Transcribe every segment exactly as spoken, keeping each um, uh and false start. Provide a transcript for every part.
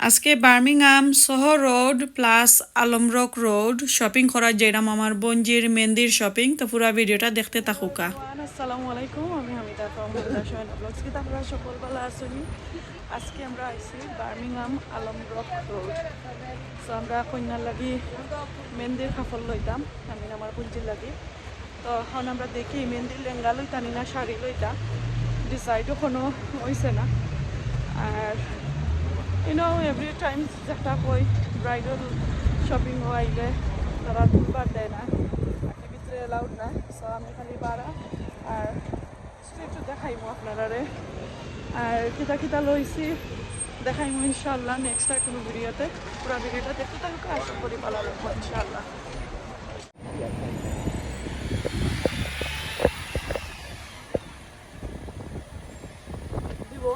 আজকে বার্মিংহাম সোহো road plus আলমরক road shopping করা যাইরাম আমার বঞ্জির মেহেন্দির শপিং। তো পুরা ভিডিওটা দেখতে থাকুকা। আসসালামু আলাইকুম, আমি হামিদা from হামিদা সোহেনা ব্লগস। কিতা আপনারা সকল ভালা আছইন? আজকে আমরা আইছি বার্মিংহাম আলমরক রোড। তো আমরা কইন্যার লাগি মেহেন্দির কাপড় লইতাম, আমি আমার বঞ্জির লাগি। তো এখন আমরা দেখি মেহেন্দির লেহেঙ্গা লইতা নি না শাড়ি লইতা, ডিসাইড অখনো অইছে না। আর you know, every time যেটা কই, ব্রাইডাল শপিং আইলে তারা তুলবার দেয় না, আগে ভিতরে অ্যালাউড না। সো আমি খালি বারা আর একটু দেখাইমু আপনারারে। আর কিতা কিতা লইছি দেখাইমু ইনশাআল্লাহ নেক্সট আর কোনো ভিডিওতে। পুরা ভিডিওটা দেখতে থাকুকা, আশা করি ভালা লাগবো ইনশাআল্লাহ। দিব।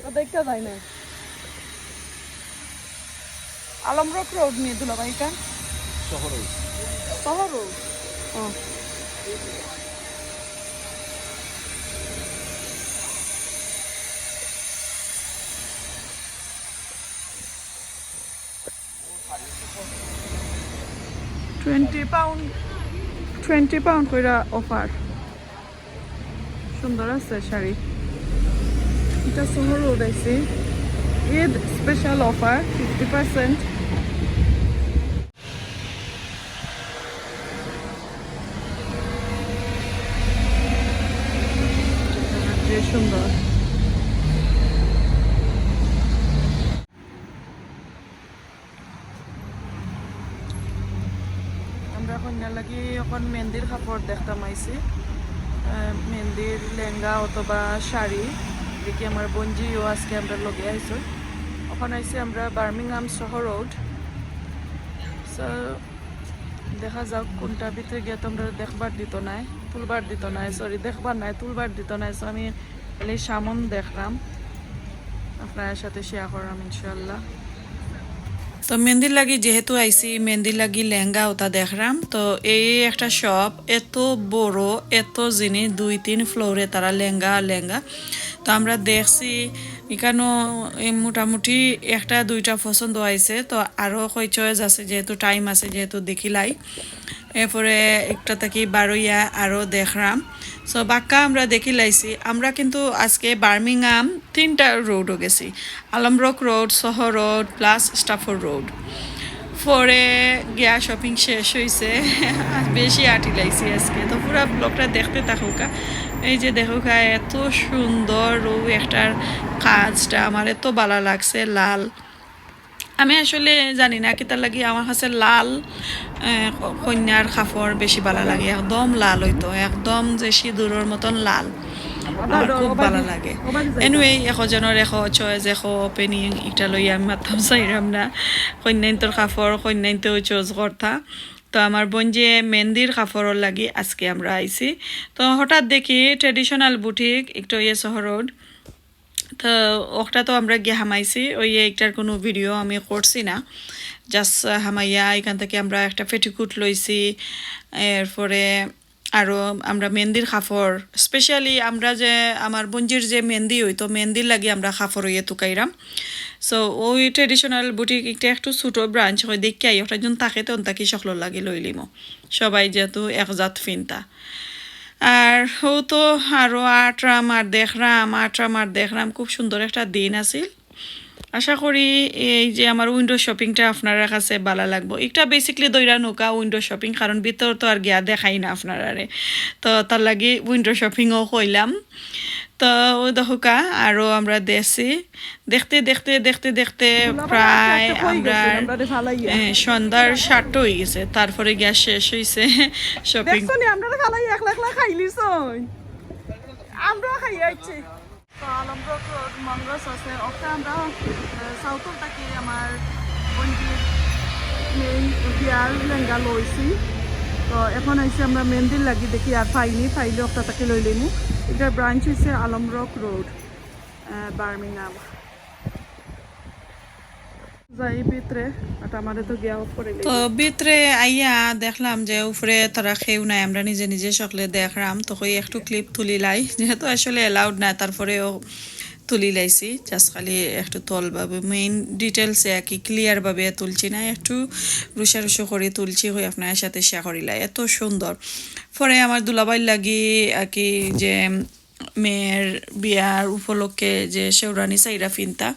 তো দেখা যায় না। আলমরক রোড নি দুলাভাই, এটা? সোহো রোড। সোহো রোড। ও। টোয়েন্টি পাউন্ড, টোয়েন্টি পাউন্ড কইরা অফার। সুন্দর আছে শাড়ি। এটা সোহো রোড আইছে, Eid special offer fifty percent. যে সুন্দর। আমরা কইন্যার লাগি অখন মেহেন্দির কাপড় দেখতাম আইছি, আহ, মেহেন্দির লেহেঙ্গা অথবা শাড়ি। দেখি আমার বঞ্জিও আজকে আমরার লগে আইছে। অখন আইছি আমরা বার্মিংহাম সোহো রোড। সো দেখা যাউক কোনটা ভিতরে গিয়া তো আমরারে দেখবার দিতো নায়, তুলবার দিতো নায়, সরি, দেখবার নায়, তুলবার দিতো নায়। সো আমি খালি সামন দেখরাম, আপনারার সাথে শেয়ার কররাম ইনশাআল্লাহ। তো মেহেন্দির লাগি যেহেতু আইছি, মেহেন্দির লাগি লেহেঙ্গা অতা দেখরাম। তো এই একটা শপ, এত বড়, এত জিনিস, দুই তিন ফ্লোরে তারা লেহেঙ্গা আর লেহেঙ্গা। তো আমরা দেখছি ইকানো এই মোটামুটি একটা দুইটা পছন্দ আইছে, তো আরও কই চয়েস আছে, যেহেতু টাইম আছে, যেহেতু দেখিলাই। এরপরে একটা থাকি বারইয়া আরও দেখরাম। সো বাক্কা আমরা দেখিলাইছি। আমরা কিন্তু আজকে বার্মিংহাম তিনটা রোডও গেছি, আলমরক রোড, সোহো রোড প্লাস স্টাফোর্ড রোড। পরে গিয়া শপিং শেষ হইছে, বেশি আটিলাইছি আজকে। তো পুরা ব্লগটা দেখতে থাকুকা। এই যে দেখুকা, এত সুন্দর ও একটার কাজটা আমার এত ভালা লাগছে, লাল। আমি আসলে জানি না কিতার লাগি আমার কাছে লাল, আহ, কইন্যার কাপড় বেশি ভালা লাগে, একদম লাল অইতো, একদম যে সিঁদুরর মতন লাল, আমার খুব ভালা লাগে। এনিওয়ে, একজনর এক চয়েস, এক ওপিনিয়ন, ইটা লইয়া আমি মাততাম চাইরাম না। কইন্যাইন্তর কাপড় কইন্যাইন্তে চয়েস করতা। তো আমার বঞ্জিয়ে মেহেন্দির কাপড়র লাগি আজকে আমরা আইছি। তো হঠাৎ দেখি ট্রেডিশনাল বুটিক, একটা ইয়ে সোহো রোড। তো ওটা তো আমরা গিয়া হামাইছি, ওই একটার কোনো ভিডিও আমি করছি না, জাস্ট হামাইয়া এখান থাকি আমরা একটা পেটিকোট লইছি। এরপরে আরও আমরা মেহেন্দির কাপড়, স্পেশালি আমরা যে আমার বঞ্জির যে মেহেন্দি অইতো, মেহেন্দির লাগি আমরা কাপড় অইয়া তুকাইরাম। সো ওই ট্রেডিশনাল বুটিক একটা একটু ছোটো ব্রাঞ্চ হয়, দেখিয়া ওটা জন থাকে, তখন তাকে সকলর লাগি লইলিমু, সবাই যেহেতু এক জাত ফিনতা। আর ও তো আরও আটরাম আর দেখরাম, আটরাম আর দেখরাম, খুব সুন্দর একটা দিন আছিল। আশা করি এই যে আমার উইন্ডো শপিংটা আপনারার কাছে ভালা লাগবো। একটা বেসিক্যালি দইরা নৌকা উইন্ডো শপিং, কারণ ভিতর তো আর গিয়া দেখাই না আপনারারে, তো তার লাগি উইন্ডো শপিংও কইলাম। তো ও দেখুকা, আরও আমরা দেশি দেখতে দেখতে দেখতে দেখতে প্রায় আমরা, এ, সন্ধ্যার সাতটা হয়ে গেছে, তারপরে গিয়া শেষ হইছে শপিং। দেখছো নি, আমরা ফালাই একলা একলা খাইলিছই, আমরা খাই আইছি। তো আলমরক রোড মঙ্গস আছে, ওটা আমরা, আহ, সাউথর থাকি আমার বঞ্জির মেইন বিয়ার লেহেঙ্গা লইছি। তো এখন আইছি আমরা মেহেন্দির লাগি, দেখি আর পাইনি, পাইলে ওটা থাকি লই লইমু। এটা ব্রাঞ্চ হইছে আলমরক রোড, আহ, বার্মিংহাম। যাই ভিতরে, আর আমারে তো গিয়া অফ করে তো ভিতরে আইয়া দেখলাম যে উপরে তারা কেউ নাই, আমরা নিজে নিজে সকলে দেখলাম। তো কই একটু ক্লিপ তুলিলাই, যেহেতু আসলে অ্যালাউড না, তারপরেও তুলি লাইছি। জাস্ট খালি একটু তলভাবে, মেইন ডিটেলসে আর কি, ক্লিয়ারভাবে তুলছি না, একটু রুশা রুশু করে তুলছি, কই আপনার সাথে শেয়ার করিলাই। এত সুন্দর। পরে আমার দুলাভাইর লাগি আর কি, যে মেয়ের বিয়ার উপলক্ষে যে শেওরানি চাইরা ফিনতা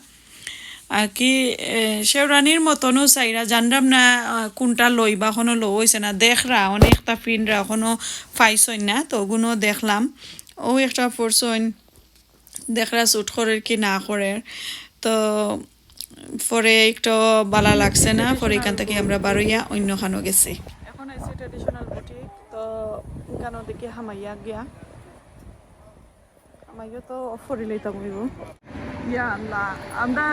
আর কি, এ, শেওরানির মতনও চাইরা, জানরাম না আহ, কোনটা লইবা, এখনো লওয়া অইছে না, দেখরা অনেকটা ফিনরা এখনো পাইছইন না, তো ওগুনও দেখলাম। ও একটা পরছইন, দেখরা স্যুট করের কি না করের। তো পরে একটু বালা লাগছে না, পরে এখান থেকে আমরা বারইয়া অন্যখানো গেছি। এখন আইছি ট্রেডিশনাল বুটিক, তো এখানো দেখি হামাইয়া গিয়া, হামাইয়া তো অফ করি লইতাম অইব। ইয়া আল্লাহ, আমরা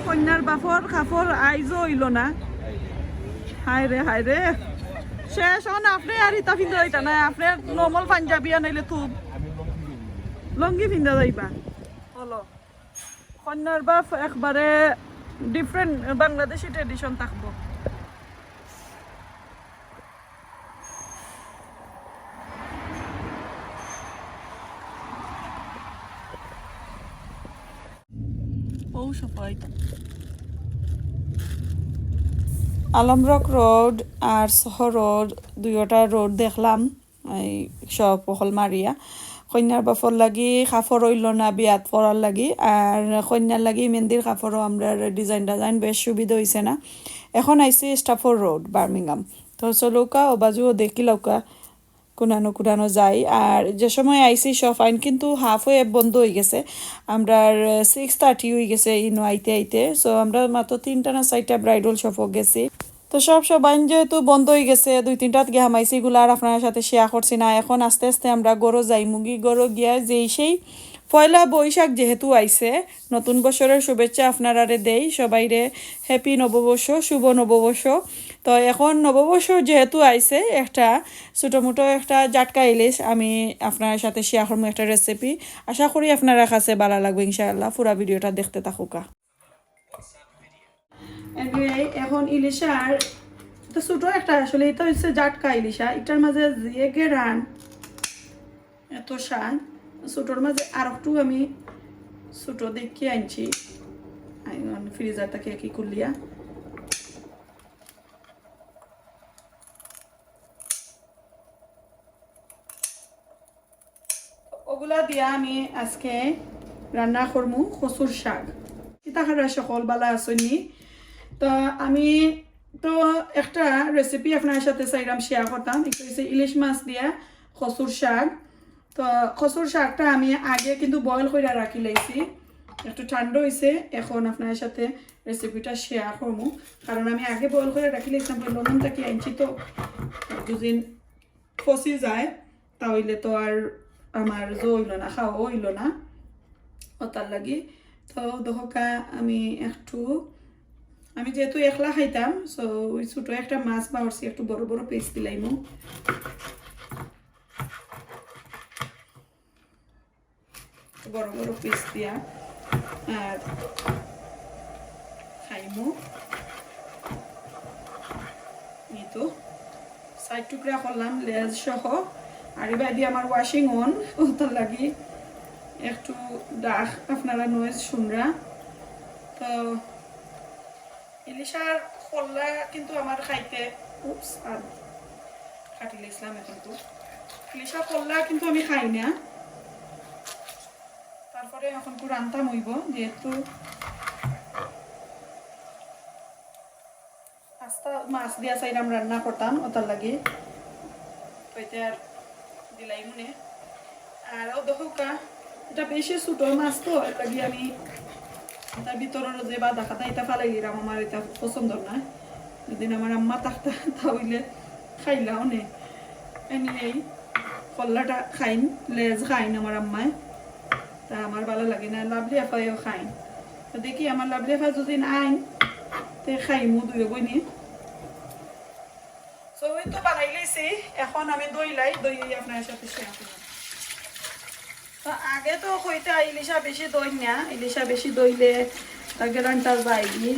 কইন্যার বাপর কাপড় আইজও অইল না। হায় রে, হায় রে, শেষ। অন আপনি আর ইতা ফিন্দা যাইতা না, আপনি নর্মাল পাঞ্জাবি আনাইলে তো লুঙ্গি ফিন্দা যাইবা। বলো, কইন্যার বাপ একবারে ডিফারেন্ট, বাংলাদেশি ট্রেডিশন থাকবো। ও সবাই, আলমরক রোড আর সহ রোড, দুইটা রোড দেখলাম। এই সব হকল মারিয়া কইন্যার বাপর লাগি কাপড় অইল না বিয়াত পরার লাগি, আর কইন্যার লাগি মেহেন্দির কাপড়ও আমরা ডিজাইন ডিজাইন বেশ সুবিধা অইছে না। এখন আইছি স্টাফোর্ড রোড, বার্মিংহাম। তো চলউক্কা, ও বাজুও দেখিলাউক্কা, কুনানো কুনানো যাই। আর যে সময় আইছি সব আইন কিন্তু হাফ ওয়ে বন্ধ অই গেছে, আমরার সিক্স থার্টি অই গেছে ইনো আইতে আইতে। সো আমরা মাত্র তিনটা না চাইরটা ব্রাইডাল শপও গেছি। তো সব সব আইন যেহেতু বন্ধ অই গেছে, দুই তিনটাত গিয়া হামাইছি, ইগুলা আর আপনার সাথে শেয়ার করছি না। এখন আস্তে আস্তে আমরা ঘরো যাইমুগি, ঘরো গিয়া যেই সেই পয়লা বৈশাখ যেহেতু আইছে, নতুন বছরের শুভেচ্ছা আপনারারে দেই, সবাইরে হ্যাপি নববর্ষ, শুভ নববর্ষ। তো এখন নববর্ষ যেহেতু আইছে, একটা ছোটো মোটো একটা জাটকা ইলিশ আমি আপনার সাথে শেয়ার করবো, একটা রেসিপি। আশা করি আপনারা কাছে ভালা লাগবো ইনশাআল্লাহ। পুরা ভিডিওটা দেখতে থাকুক্কা। Anyway, এখন ইলিশার তো ছোটো একটা, আসলে এটা হচ্ছে জাটকা ইলিশা, এটার মাঝে যে গেরান, এত স্বাদ। ছোটোর মাঝে আর একটু আমি ছোটো দেখি আনছি, ফ্রিজার থেকে কি করলিয়া। ওগুলা দিয়া আমি আজকে রান্না করমু কচুর শাক। কিতা খারা সকল ভালা আছইননি? তো আমি তো একটা রেসিপি আপনার সাথে চাইলাম শেয়ার করতাম। একটু হচ্ছে ইলিশ মাছ দিয়া কচুর শাক। তো কচুর শাকটা আমি আগে কিন্তু বয়েল কইরা রাখি লাইছি, একটু ঠান্ডা হইছে, এখন আপনার সাথে রেসিপিটা শেয়ার করমু। কারণ আমি আগে বয়েল কইরা রাখি লাইছিলাম, লন্ডন থাকি আনছি তো, দুদিন ফসি যায়, তা হইলে তো আর আমার জো হইল না, খাওয়া হইল না, ওটার লাগি। তো দেখউক্কা আমি একটু, আমি যেহেতু একলা খাইতাম, সো ওই ছোটো একটা মাছ বাড়ছি, একটু বড় বড় পিস দিলাইমু। বড় বড় পিস দিয়া আর খাইমু। এই তো সাইড টুকরা করলাম লেজ সহ। আর এবার দিয়ে আমার ওয়াশিং অন, ওটার লাগি একটু ডাক আপনারা নয়েজ শুনরা। তো ইলিশার কল্লা কিন্তু আমার খাইতে, উপস, আর কাটি লাইছিলাম এখন তো। ইলিশার কল্লা কিন্তু আমি খাই না। তারপরে এখন তো রানতাম হইব, যেহেতু আস্তা মাছ দিয়া চাইলাম রান্না করতাম, ওটার লাগি তো এটা আর দিলাই মনে। আর ও দেখউক্কা, এটা বেশি ছোটো মাছ তো, এর লাগি আমি তার ভিতরের যে বাদা খাতা এটা ফালাই দিলাম, আমার এটা পছন্দ না। যদি আমার আম্মা থাকতা, তা হইলে খাইলা অনে। এমনি এই কল্লাটা খাইন, লেজ খাইন আমার আম্মায়, তা আমার ভালা লাগে না, লাভলি আফাইও খাইন। তো দেখি আমার লাভলি আফা যদি আইন, তে খাইমু দুইও বইনে। সো ওই তো বানাই লইছি, এখন আমি দইলাই, দই আপনার সাথে শেয়ার করব। তো আগে তো কইতা ইলিশা বেশি দই না, ইলিশা বেশি দইলে তার গেরানটা যায়গি।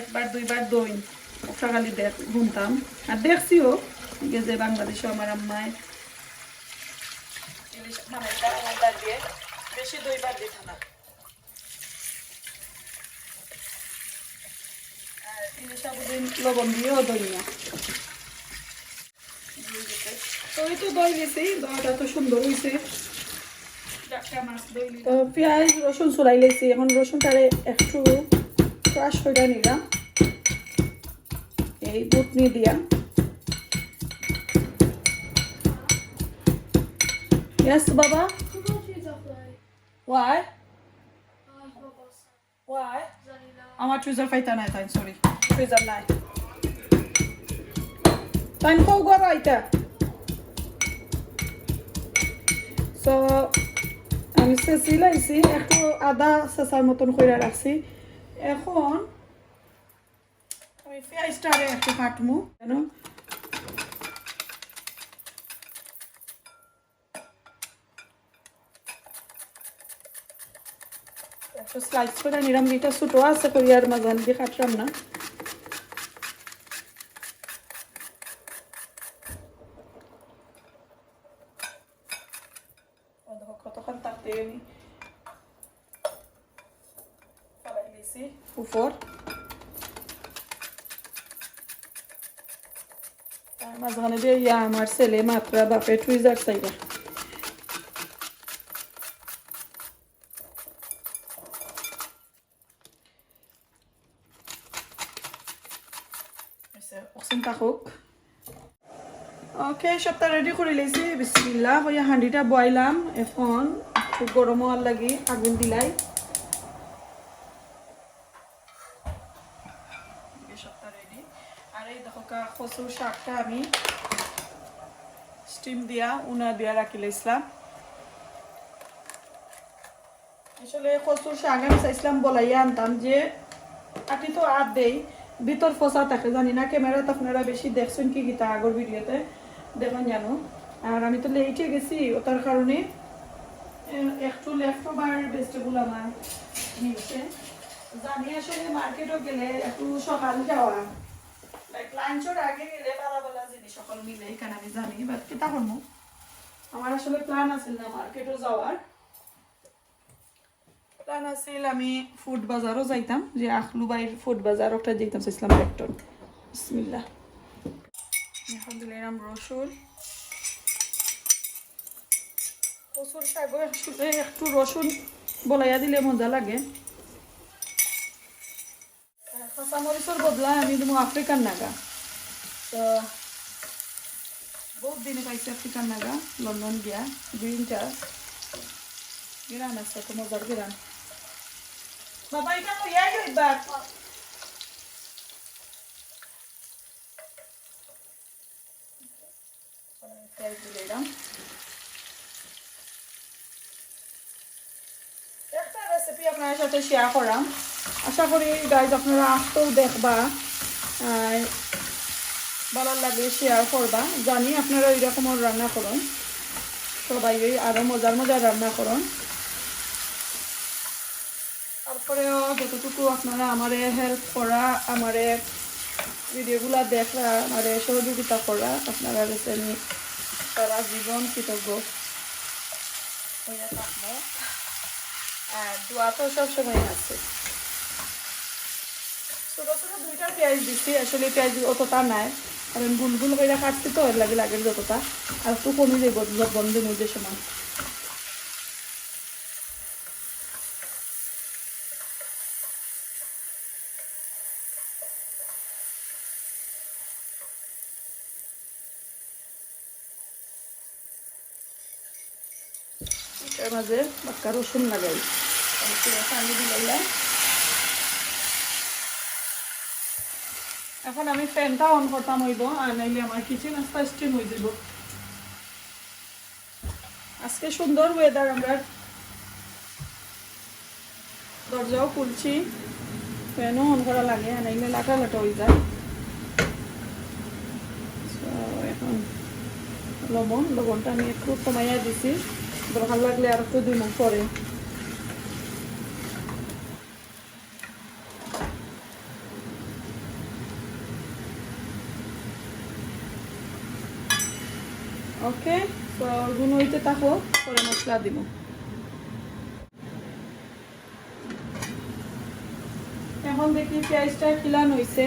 একবার দুইবার দই, ওটা খালি দেখ, শুনতাম। আর দেখছিও, এই যে বাংলাদেশে আমার আম্মায় ইলিশ বানাইতা, আমার দাদিয়ে বেশি দই বাদ দিত না। আর ইলিশ সাবুদিন লবণ দিয়েও দই না। তো এই তো দই নিছি, দইটা তো সুন্দর হইছে। টাটকা মাছ দই নিলাম। তো পিয়াজ রসুন চুলাই লেছি, এখন রসুনটারে একটু ক্রাশ করে নিলাম এই বুটনি দিয়া। ইয়েস বাবা। Why? Why? আমার টুইজার পাইতা নাই তাই, সরি, টুইজার নাই। তাই কও গো আইতা। So আমি ছেঁচি লাইছি, একটু আদা ছেঁচার মতন কইরা রাখছি। এখন আমি পিয়াজটারে একটু কাটমু, কেন একটু স্লাইস করে নিলাম, যেটা ছোট আছে করি আর মাঝামাঝি কাটলাম না। ও দেখো কতক্ষণ থাকতে আমি ফালাই দিছি উপর। তার মাঝখানে দিয়ে ইয়া আমার ছেলে মাত্রা বাপে টুইজার চাইবা। আচ্ছা, অক্সিজেন থাকুক। ওকে, সবটা রেডি করে লইছি। বিসমিল্লাহ, ওই হাঁড়িটা বইলাম। এখন একটু গরম হওয়ার লাগি আগুন দিলাই। এই সবটা রেডি। আর এই দেখো কা-, কচুর শাকটা আমি স্টিম দিয়া, উনা দিয়া রাখি লইছিলাম। আসলে কচুর শাক আমি চাইছিলাম বলাইয়া আনতাম, যে আটি তো আর দেই, ভিতর ফসা থাকে, জানি না ক্যামেরাত আপনারা বেশি দেখছেন কি কিতা আগর ভিডিওতে দেখুন জানো। আর আমি তো লেটে গেছি, ওটার কারণে এ, একটু লেফট ওভার ভেজিটেবল আমার মিলছে। জানি আসলে মার্কেটও গেলে একটু সকাল যাওয়া, লাইক লাঞ্চের আগে গেলে ভালা ভালা জিনিস সকল মিলে এখানে আমি জানি, বাট কিতা করবো, আমার আসলে প্ল্যান আছিল না মার্কেটও যাওয়ার। প্ল্যান আছিল আমি ফুড বাজারও যাইতাম, যে আখলু ভাইর ফুড বাজার ওটা যাইতাম চাইছিলাম ব্যাগটন। বিসমিল্লাহ। এখন দিলাম রসুন। কচুর শাকও আসলে একটু রসুন বলাইয়া দিলে মজা লাগে। কাঁচা মরিচের বদলা আমি দিমু আফ্রিকান নাগা। তো বহুত দিনে পাইছি আফ্রিকান নাগা, লন্ডন গিয়া, গ্রিনটা। গিরান আছে, তো মজার গিরান। বাবা, এটা তো ইয়াই হইবা। তেল দিলাম। একটা রেসিপি আপনার সাথে শেয়ার করাম। আশা করি গাইজ আপনারা আসতেও দেখবা, আহ, ভালো লাগে শেয়ার করবা। জানি আপনারা ওই রকমও রান্না করুন, সবাই ওই আরও মজার মজার রান্না করুন। তারপরেও যতটুকু আপনারা আমারে হেল্প করা, আমারে ভিডিওগুলা দেখরা, আমারে সহযোগিতা করা, আপনারা গেছে আমি সারা জীবন কৃতজ্ঞ হইয়া থাকবো। আর দোয়া তো সবসময় আছে। ছোট ছোট দুইটা পেঁয়াজ দিছি, আসলে পেঁয়াজ অতটা নাই, কারণ গুল গুল করে কাটছি তো, এর লাগে লাগে যতটা। আর একটু কমে যাইব বন্ধু মধ্যে সময়। এটার মাঝে বাক্কা রসুন লাগাই, আমি পুরো পানি দিলাইলাম। এখন আমি ফ্যানটা অন করতাম হইব, আর নাইলে আমার কিচেন আস্তা স্টিম হয়ে যাব। আজকে সুন্দর ওয়েদার, আমরা দরজাও খুলছি, ফ্যানও অন করা লাগে, আর নাইলে লাটা লাটা হয়ে যায়। So, এখন লবণ, লবণটা আমি একটু কমাইয়া দিছি, দরকার লাগলে আর একটু দিব পরে। ওকে, তো গুন হইতে থাকো, পরে মশলা দিব। এখন দেখি পেঁয়াজটা কিলান হইছে,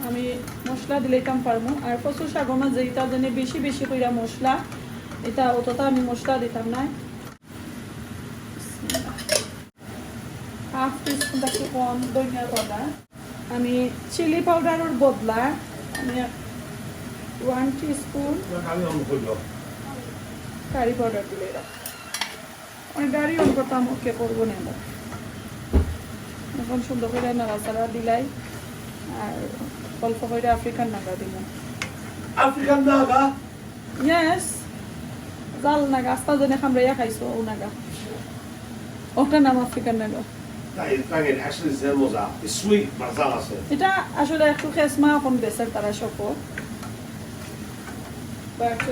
আমি মশলা দিলাইতাম পারমু। আর কচুর শাকর মাঝে ইটা যেন বেশি বেশি কইরা মশলা, ইটা অতটা আমি মশলা দিতাম না। হাফ টিস্পুন থাকি কম ধনিয়া পাউডার। আমি চিলি পাউডারর বদলা আমি ওয়ান টিস্পুন কারি পাউডার দিলাইরাম। আমি গাড়ি অন করতাম, ওকে করবো না আমরা। এখন সুন্দর কইরা নাড়াচাড়া দিলাই, আর অল্প কইরা আফ্রিকান নাগা দিমু। আফ্রিকান নাগা? ইয়েস, জাল নাগা, আস্তা যেন কামড়াইয়া খাইছো, ও নাগা। ওটার নাম আফ্রিকান নাগা। তাই, তাই, actually যে মজা, সুইট বা জাল আছে। ইটা আসলে একটু খেসমা এখন বেচের তারা শপো। But,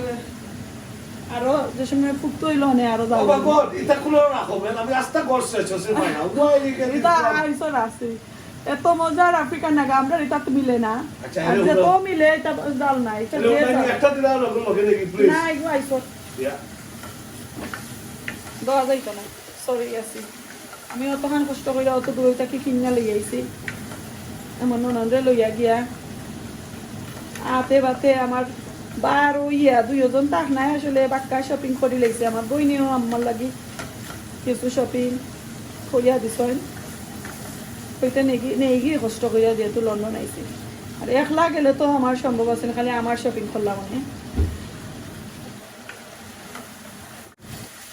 আরো যে সময় ফুক্ত হইলো, অনে আরো জাল বাবা লাগবো। গড, ইটা খুলে রাখো, man, আমি আস্তা গড় শেষ হচ্ছে, ভাই, না। Why you get it ইটা from? আইসো রাখছি। এত মজার আফ্রিকান নাগা, আমরা ইটা তো মিলে না। আচ্ছা, আর এরে যে উড়ো। তো মিলে, ইটা জাল না, ইটা এরে যে উড়ো, জাল। একটা দিলে আর ওগুলো ওকে দেখি, please। না, এগুলো আইসো। ইয়া। দেওয়া যাইতো না, সরি আছি। আমি অতখান কষ্ট কইরা অত দূর থাকি কিনিয়া লই আইছি। আমার ননদরে লইয়া গিয়া। আতে বাতে আমার বার অইয়া দুইজন তাক নাই আসলে বাক্কা শপিং করি লাইছে। আমার বইনেও আমার লাগি কিছু শপিং করিয়া দিছইন। কইতে নেগি, নেগি কষ্ট করিয়া যেহেতু লন্ডন আইছি। আর একলা গেলে তো আমার সম্ভব আছে না, খালি আমার শপিং করলাম আমি।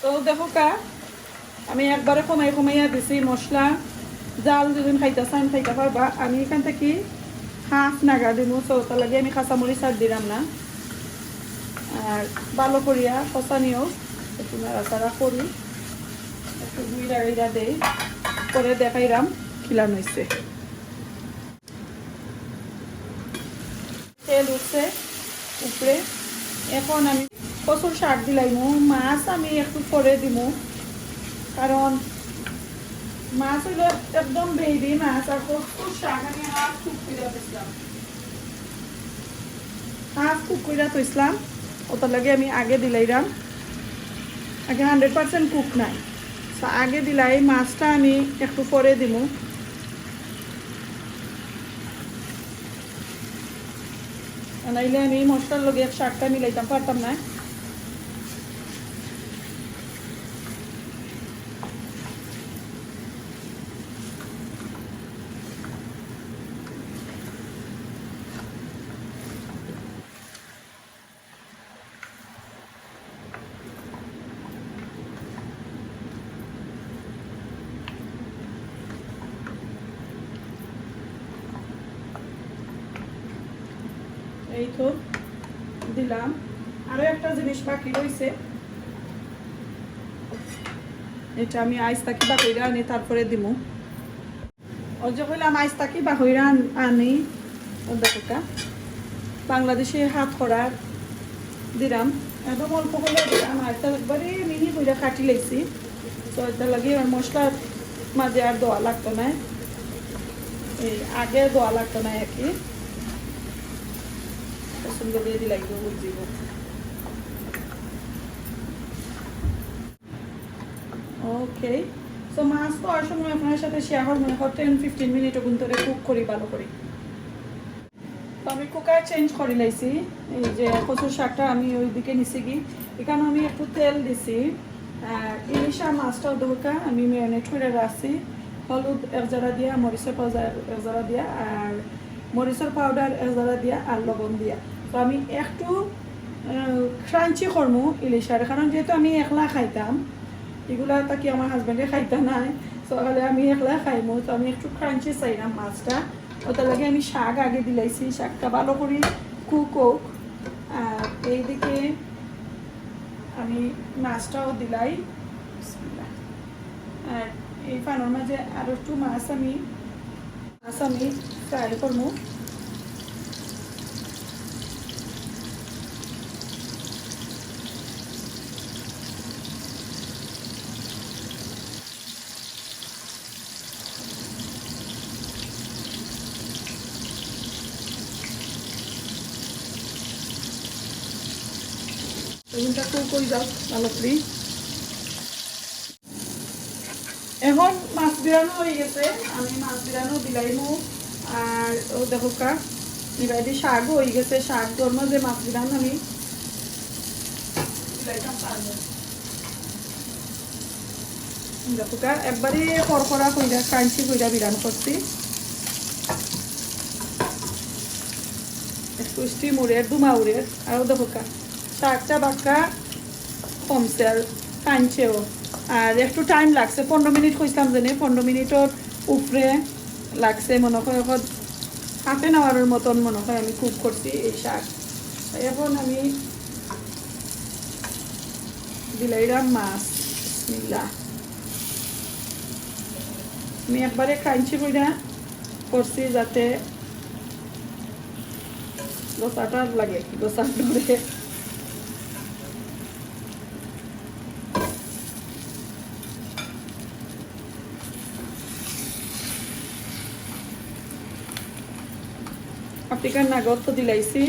তো দেখো কা, আমি একবারে কমাই কমাইয়া দিছি মশলা। জাল যদি খাইতা চাইন, খাইতা পারবা। আমি এখান থাকি হাফ নাগা দিমু, so তার লাগি আমি কাঁচামরিচ আর দিলাম না। আর ভালো করিয়া কষানিও একটু নাড়াচাড়া করি, একটু গুইরা গাইরা দেই, পরে দেখাইরাম কিলান হইছে। তেল উঠছে উপরে। এখন আমি কচুর শাক দিলাইমু, মাছ আমি একটু পরে দিমু, কারণ মাছ হইলো একদম বেবি মাছ, আর কচুর শাক আমি হাফ কুক করে দিছিলাম, হাফ কুক করে থইছিলাম, ওটার লাগি আমি আগে দিলাইরাম, আগে হান্ড্রেড পার্সেন্ট কুক নাই, তো আগে দিলাই মাছটা আমি একটু পরে দিমু। নাইলে আমি মশলার লগে এক শাকটা মিলাইতাম পারতাম না। এই তো দিলাম। আরো একটা জিনিস বাকি রইছে, এটা আমি আইস থাকি বাকিটা আনি তারপরে দিমু। ওই যে কইলাম, আইস থাকি বাহিরা আন-, আনি, ও দেখো কা, বাংলাদেশি হাত করার দিলাম, একদম অল্প করে দিলাম, আর তো একবারে মিহি করে কাটি লাইছি। তো এটা লাগে আর মশলার মাঝে আর দেওয়া লাগতো না, এই আগে দেওয়া লাগতো না আর কি। সুন্দর করে দিলাই তো বুঝিব। ওকে, সো মাছ তো আর সময় আপনার সাথে শেয়ার করবো না, টেন ফিফটিন মিনিট অগুন ধরে কুক করি ভালো করি। তো আমি কুকার চেঞ্জ করি লাইছি, এই যে কচুর শাকটা আমি ওইদিকে নিছি কি, এখানে আমি একটু তেল দিছি, আর ইলিশা মাছটাও দরকার আমি ম্যারিনেট করে রাখছি, হলুদ এক জারা দিয়া, মরিচের পাউডার এক জারা দিয়া, আর মরিচের পাউডার এক জারা দিয়া, আর লবণ দিয়া। তো আমি একটু ক্রাঞ্চি করমু ইলিশার, কারণ যেহেতু আমি একলা খাইতাম, এগুলা থাকি আমার হাজবেন্ডে খাইতা নাই, তো খালি আমি একলা খাইমু। তো আমি একটু ক্রাঞ্চি চাইলাম মাছটা, ওটার লাগে আমি শাক আগে দিলাইছি, শাকটা ভালো করি কুক হোক। আর এইদিকে আমি মাছটাও দিলাই, বিসমিল্লাহ। আর এই ফানোর মাঝে আরো একটু মাছ আমি মাছ আমি ফ্রাই করমু। বেগুনটা cook অই যাউক ভালো করি। এখন মাছ বিরানো অই গেছে, আমি মাছ বিরানো দিলাইমু। আর অউ দেখউক্কা, ইবাদি শাকও অই গেছে, শাকর মাঝে মাছ বিরান আমি দিলাইতাম পারমু। দেখউক্কা, একবারে খরখরা কইরা, crunchy কইরা বিরান করছি। একটু steam উড়ের, ধুমা উড়ের, আর দেখউক্কা, শাকটা বাক্কা কমছে আর কাঞ্চেও। আর একটু time লাগছে, পনেরো মিনিট কইছিলাম যে নে, পনেরো মিনিটর উপরে লাগছে, মনে হয় এখন half an hour-র মতন মনে হয় আমি cook করছি এই শাক। এখন আমি দিলাইলাম মাছ, বিসমিল্লাহ। আমি একবারে crunchy কইরা করছি যাতে গোসাটা লাগে, গোসা ধরে। আফ্রিকান nugget তো দিলাইছি।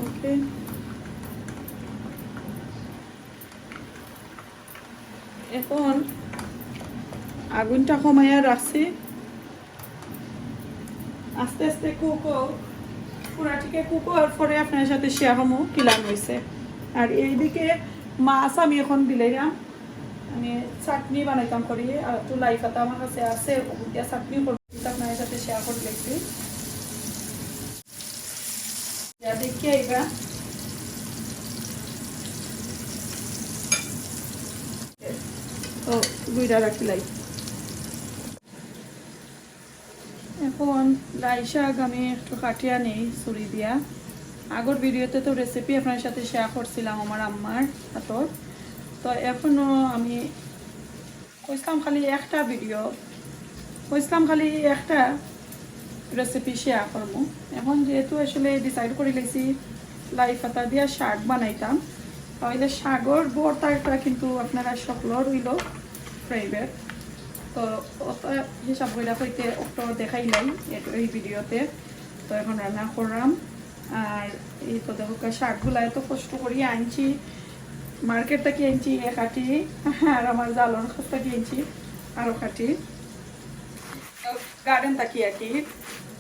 ওকে, এখন আগুনটা কমাইয়া রাখছি। আস্তে আস্তে cook হোক, পুরা টিকে cook হওয়ার পরে আপনার সাথে share হমু কিলান হইছে। আর এইদিকে মাছ আমি এখন দিলাইরাম, আমি চাটনি বানাইতাম করি, আর একটু লাই পাতা আমার কাছে আছে, ওগুলো দিয়া চাটনি করবো, আপনার সাথে share করে দেখছি। ইয়া দেখি এইটা। তো দুইটা রাখি লাই। এখন লাই শাক আমি একটু কাটিয়া নেই ছুরি দিয়া। আগর ভিডিওতে তো recipe আপনার সাথে share করছিলাম আমার আম্মার হাতর। তো এখনো আমি কইছিলাম খালি একটা ভিডিও, কইছিলাম খালি একটা recipe share করবো। এখন যেহেতু আসলে decide করে লাইছি লাই পাতা দিয়া শাক বানাইতাম, তাহলে শাকর ভর্তাটা কিন্তু আপনারা সকলর হইল favourite। তো অত হিসাব কইরা কইতে অত দেখাইলাই এট-, এই ভিডিওতে। তো এখন রান্না করলাম। আর এই তো দেখো, শাকগুলা এত কষ্ট করি আনছি, মার্কেট থাকি আনছি এক আটি, আর আমার জালর কাছ থাকি আনছি আরো কাটি, গার্ডেন থাকি আর কি।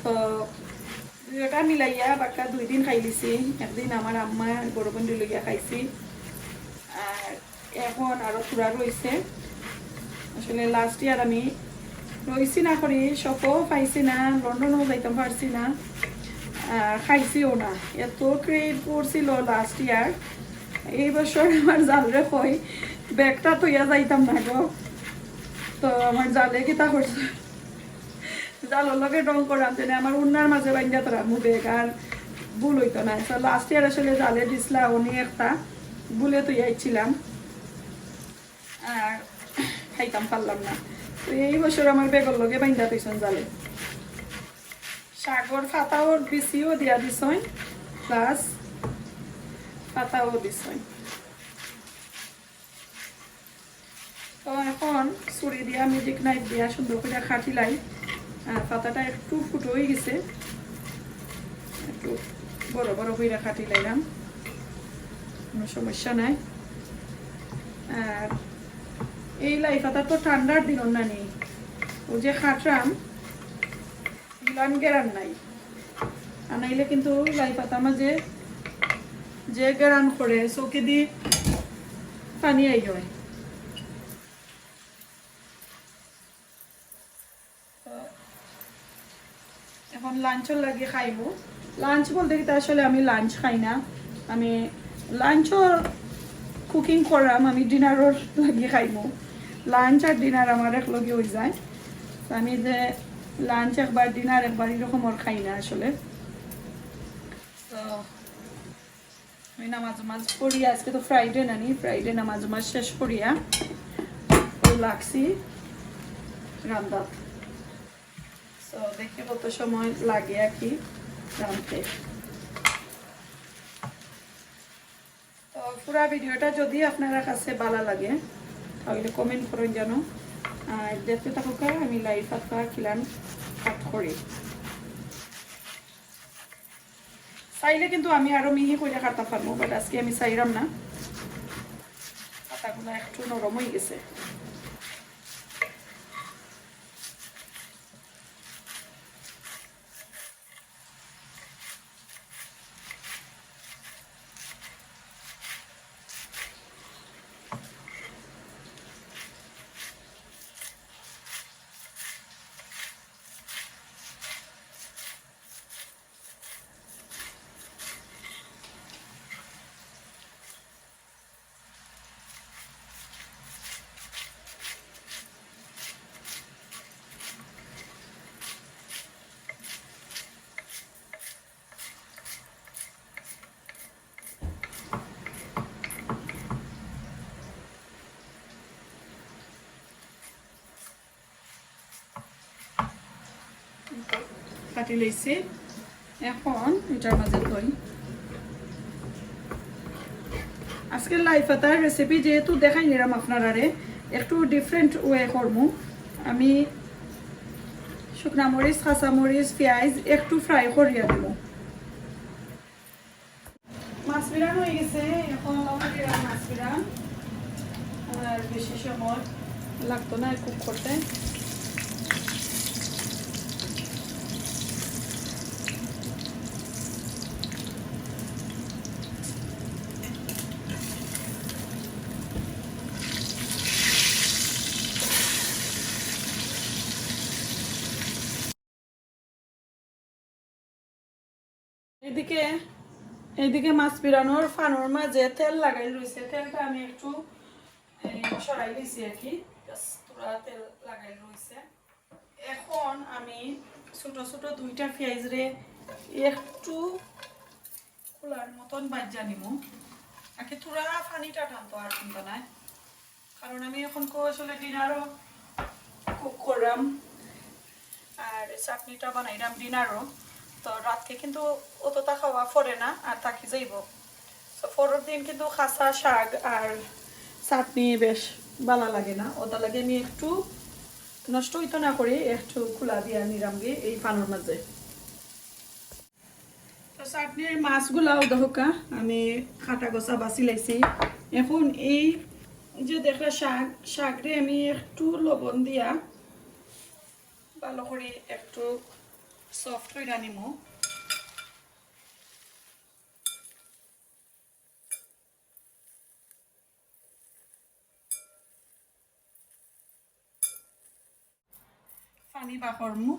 তো দুইটা মিলাইয়া বাক্কা দুই দিন খাইলিছি। একদিন আমার আম্মা গরু বন্ডি লইয়া খাইছি, আর এখন আরো থুড়া রইছে। আসলে last year আমি রইছি না করি, শপও পাইছি না, লন্ডনও যাইতাম পারছি না, আর খাইছিও না। এত crave করছিল last year। এই বছর আমার জালরে কই, ব্যাগটা থইয়া যাইতাম না গো। তো আমার জালে কিতা করছে, জালর লগে ঢং করাম, যেন আমার উন্নার মাঝে বাইন্ধা তারা মু ব্যাগ, আর ভুল হইতো না। তো last year আসলে জালে দিছলা, উনি একটা ভুলে থইয়া আইছিলাম, আর খাইতাম পারলাম না। তো এই বছর আমার ব্যাগর লগে বাইন্ধা থইছন জালে। শাকর পাতাও বিছিও দিয়া দিছইন, plus পাতাও দিছইন। তো এখন ছুরি দিয়া, magic knife দিয়া সুন্দর করি কাটিলাই। আর পাতাটা একটু ফুটো হয়ে গেছে, একটু বড় বড় কইরা কাটিলাইলাম, কোনো সমস্যা নাই। আর এই লাই পাতা তো ঠান্ডার দিন না নি, ওই যে কাটরাম, ইলান গেরান নাই। আর নাইলে কিন্তু লাই পাতা মাঝে যে গেরান করে, চোখে দি পানি আই হয়। তো এখন লাঞ্চর লাগি খাইমু। লাঞ্চ বলতে কি, আসলে আমি লাঞ্চ খাই না, আমি লাঞ্চর কুকিং করাম, আমি ডিনারর লাগি খাইমু। লাঞ্চ আর ডিনার আমার এক লগে হয়ে যায়। তো আমি যে লাঞ্চ একবার, ডিনার একবার, এরকম আর খাই না আসলে। তো আমি নামাজ উমাজ পড়ি, আজকে তো ফ্রাইডে নানি, ফ্রাইডে নামাজ উমাজ শেষ করিয়া তো লাগছি রান্দাত। তো দেখি কত সময় লাগে আর কি রাঁধতে। তো পুরা ভিডিওটা যদি আপনারা কাছে ভালো লাগে, তাহলে কমেন্ট করুন যেন। আর দেখতে থাকুক, আমি লাই পাতা কিলান কাট করি। চাইলে কিন্তু আমি আরো মিহি করে কাটতাম পারমু, but আজকে আমি চাইরাম না। কাটাগুলা একটু নরম হয়ে গেছে। কাটি লইছি। এখন এটার মাঝে থই। আজকে লাই পাতার রেসিপি যেহেতু দেখাই নিলাম আপনারারে, একটু ডিফারেন্ট ওয়ে করমু। আমি শুকনা মরিচ, কাঁচা মরিচ, পেঁয়াজ একটু ফ্রাই করিয়া দিব। মাছ বিরান হয়ে গেছে, এখন লবণ দিলাম মাছ বিরান। আর বেশি সময় লাগতো না কুক করতে। এইদিকে, এইদিকে মাছ পিরানোর ফানোর মাঝে তেল লাগাই রইছে। তেলটা আমি একটু, এই, সরাই দিছি আর কি, just থোড়া তেল লাগাই রইছে। এখন আমি ছোট ছোট দুইটা পেঁয়াজ রে একটু খোলার মতন বাজ্জা নিমু। আগে থোড়া পানিটা টানতো, আর চিন্তা নাই। কারণ আমি এখন কো-, আসলে ডিনারও কুক করলাম, আর চাটনিটা বানাইলাম ডিনারও। তো রাতকে কিন্তু অতটা খাওয়া পড়ে না, আর থাকি যাইব। তো পরের দিন কিন্তু খাসা শাক আর চাটনি বেশ ভালা লাগে না, ওটা লাগে আমি একটু নষ্ট হইতো না করি একটু খোলা দিয়া নিলাম গি এই পানোর মাঝে। তো চাটনির মাছগুলাও দেখোকা আমি কাটা গোছা বাছি লাইছি। এখন এই যে দেখরা শাক, শাকরে আমি একটু লবণ দিয়া ভালো করি একটু সফট কইরা নিমু। পানি বার করমু।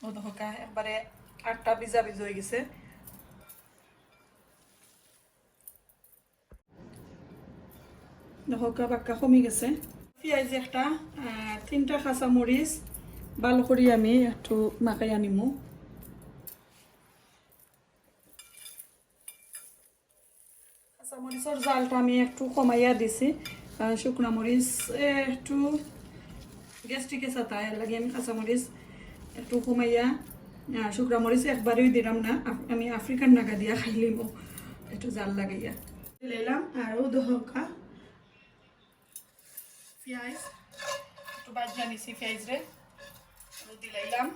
ও দেখোকা, একবারে আটটা ভিজা ভিজা হয়ে গেছে। দেখোকা, বাক্কা কমি গেছে। পেঁয়াজ একটা, আহ, তিনটা কাঁচা মরিচ ভালো করি আমি একটু মাখাইয়া নিমু। কাঁচা মরিচর জালটা আমি একটু কমাইয়া দিছি, কারণ শুকনা মরিচ, এ, একটু গ্যাস্ট্রিকে সাতায়, এর লাগি আমি কাঁচা মরিচ একটু কমাইয়া, আহ, শুকনা মরিচ একবারেই দিলাম না, আফ-, আমি আফ্রিকান নাগা দিয়া খাইলিমু, একটু জাল লাগাইয়া দিলাম। আর ও দেখোকা পেঁয়াজ একটু বাজিয়া নিছি, পেঁয়াজ রে ও দিলাইলাম।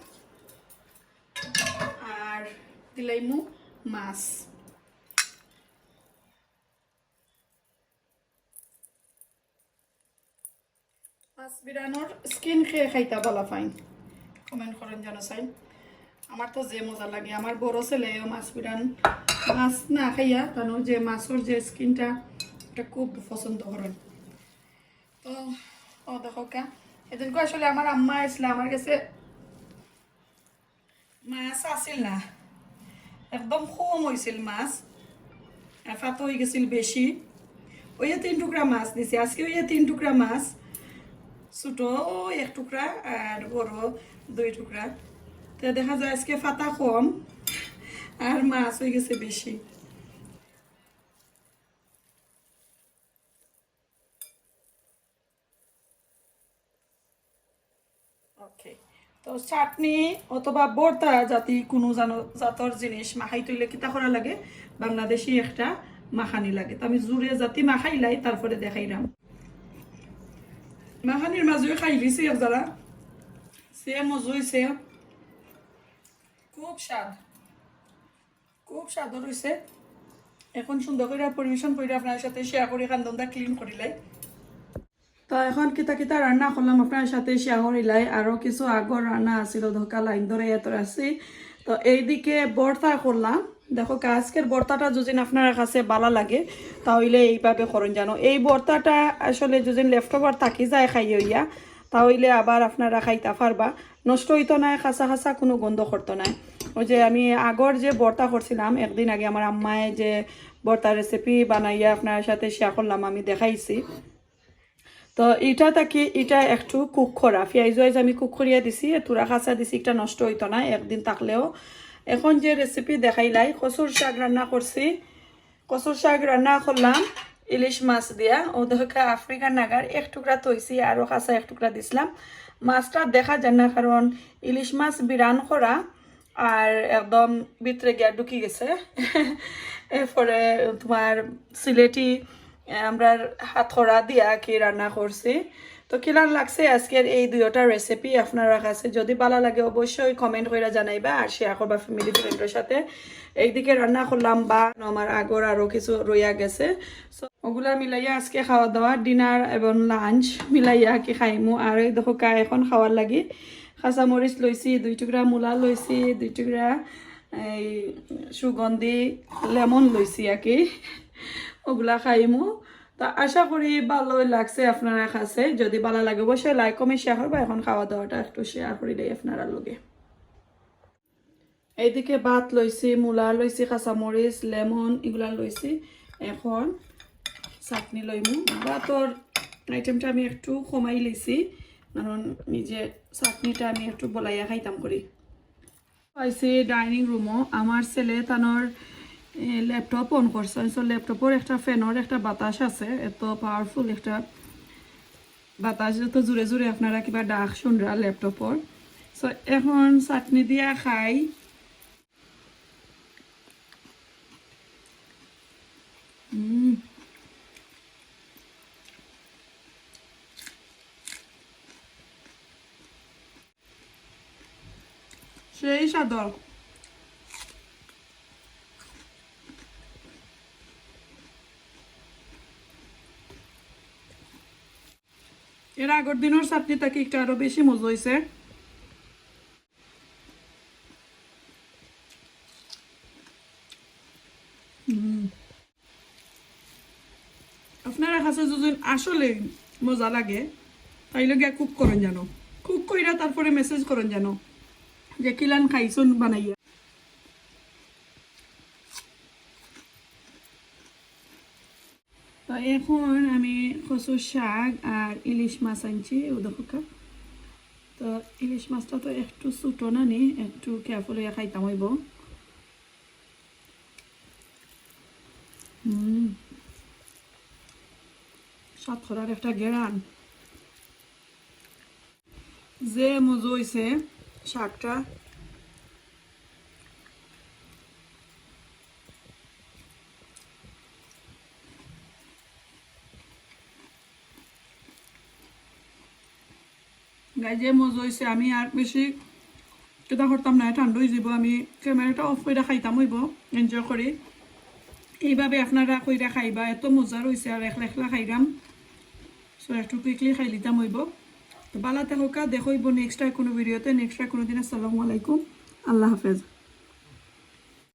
আর দিলাইমু মাছ। মাছ বিরানোর স্কিন খেয়ে খাইতা ভালা পাইন, কমেন্ট করেন যেন চাই। আমার তো যে মজা লাগে, আমার বড় ছেলেও মাছ বিরান, মাছ না খাইয়া তানুর যে মাছর যে স্কিনটা, এটা খুব পছন্দ করেন। তো ও দেখোকা, এদিনকে আসলে আমার আম্মা আইসলা আমার কাছে, মাছ আছিল না, একদম কম হইছিল মাছ, আর ফাতো হয়ে গেছিল বেশি। ওই যে তিন টুকরা মাছ দিছি আজকে, ওই যে তিন টুকরা মাছ, ছোট এক টুকরা আর বড় দুই টুকরা। তো দেখা যায় আজকে ফাতা কম আর মাছ হয়ে গেছে বেশি। ওকে, তো চাটনি অথবা ভর্তা জাতি কোনো জানো জাতর জিনিস মাখাইতে অইলে কিতা করা লাগে? বাংলাদেশি একটা মাখানি লাগে। তো আমি জুড়ে জাতি মাখাইলাই, তারপরে দেখাইলাম। মাখানির মাঝে খাইলিছি এক জারা, যে মজা অইছে, খুব স্বাদ, খুব স্বাদ অইছে। এখন সুন্দর করি পরিবেশন করি আপনার সাথে শেয়ার করি, কান্দনটা ক্লিন করিলাই। তো এখন কিতা কিতা রান্না করলাম আপনার সাথে শেয়ার করিলাই। আরও কিছু আগর রান্না আছিল, ধোকা লাইন ধরে এত আছি। তো এইদিকে ভর্তা করলাম। দেখো, আজকের ভর্তাটা যদি আপনার কাছে ভালা লাগে, তাহলে এইভাবে করুন জানো। এই ভর্তাটা আসলে যদি লেফট ওভার থাকি যায় খাই হইয়া, তাহলে আবার আপনারা খাইতা পারবা। নষ্ট হইতো না, খাসা খাসা কোনো গন্ধ করতো না। ওই যে আমি আগর যে ভর্তা করছিলাম একদিন আগে, আমার আম্মায় যে ভর্তার রেসিপি বানাইয়া আপনার সাথে শেয়ার করলাম, আমি দেখাইছি। তো এটা থাকি এটা একটু কুক করা, পিয়াইজ ওয়াইজ আমি কুক করিয়া দিছি, তুরা খাসা দিছি, একটা নষ্ট হইতো না একদিন থাকলেও। এখন যে রেসিপি দেখাইলাই, কচুর শাক রান্না করছি। কচুর শাক রান্না করলাম ইলিশ মাছ দিয়া। ও দেখো আফ্রিকান নাগার এক টুকরা থইছি, আরও খাসা এক টুকরা দিছিলাম। মাছটা দেখা যায় না, কারণ ইলিশ মাছ বিরান করা আর একদম ভিতরে গিয়া ঢুকি গেছে। এরপরে তোমার সিলেটি, এ, আমরার হাতকড়া দিয়া কি রান্না করছি। তো কিলান লাগছে আজকের এই দুইটা রেসিপি আপনারা কাছে? যদি ভালা লাগে অবশ্যই কমেন্ট কইরা জানাইবা আর শেয়ার করবা ফ্যামিলি ফ্রেন্ডর সাথে। এইদিকে রান্না করলাম বা আমার আগর আরও কিছু রইয়া গেছে। So, ওগুলা মিলাইয়া আজকে খাওয়া দাওয়া, ডিনার এবং লাঞ্চ মিলাইয়া কি খাইমু। আর এই দেখো কা এখন খাওয়ার লাগি কাঁচামরিচ লইছি দুই টুকরা, মূলা লইছি দুই টুকরা, এই সুগন্ধি লেমন লইছি আর কি, ওগুলা খাইমু। তা আশা করি ভালোই লাগছে আপনারা কাছে। যদি ভালা লাগে অবশ্যই লাইক কমেন্ট শেয়ার করবা। এখন খাওয়া দাওয়াটা একটু শেয়ার করিলাই আপনারা লগে। এইদিকে ভাত লইছি, মূলা লইছি, কাঁচামরিচ, লেমন এগুলা লইছি। এখন চাটনি লইমু। ভাতর আইটেমটা আমি একটু কমাই লইছি, কারণ এই যে চাটনিটা আমি একটু বলাইয়া খাইতাম করি। আইছি ডাইনিং রুমও। আমার ছেলে তানর ল্যাপটপ অন করছে। So ল্যাপটপর একটা ফ্যানর একটা বাতাস আছে, এত পাওয়ারফুল একটা বাতাস, যত জোরে জোরে আপনারা কিবা ডাক শুনরা ল্যাপটপর। So এখন চাটনি দিয়া খাই। হুম। সেই স্বাদর। এর আগর দিনর চাটনি থাকি একটা আরো বেশি মজা হইছে। হুম। আপনারা কাছে যদি আসলে মজা লাগে, তাইলে গিয়া কুক করুন জানো, কুক কইরা তারপরে মেসেজ করুন জানো যে কিলান খাইছুন বানাইয়া। তো এখন আমি কচুর শাক আর ইলিশ মাছ আনছি, ও দেখো কা। তো ইলিশ মাছটা তো একটু ছোট না নি, একটু কেয়ারফুল হইয়া খাইতাম হইব। হুম, সাতক্ষরার একটা গেরান। যে মজা হইছে শাকটা। গাই যে মজা হইছে, আমি আর বেশি কিতা করতাম না, ঠান্ডা হয়ে যাব। আমি ক্যামেরাটা অফ করে খাইতাম হইব, এনজয় করি। এইভাবে আপনারা কইরা খাইবা, এত মজা রইছে। আর একলা একলা খাইলাম, সো একটু কুইকলি খাই লিতাম হইব। তো বালা থাকো, দেখা হইব নেক্সট আর কোনো ভিডিওতে, নেক্সট আর কোনো দিন। আসসালামু আলাইকুম, আল্লাহ হাফেজ।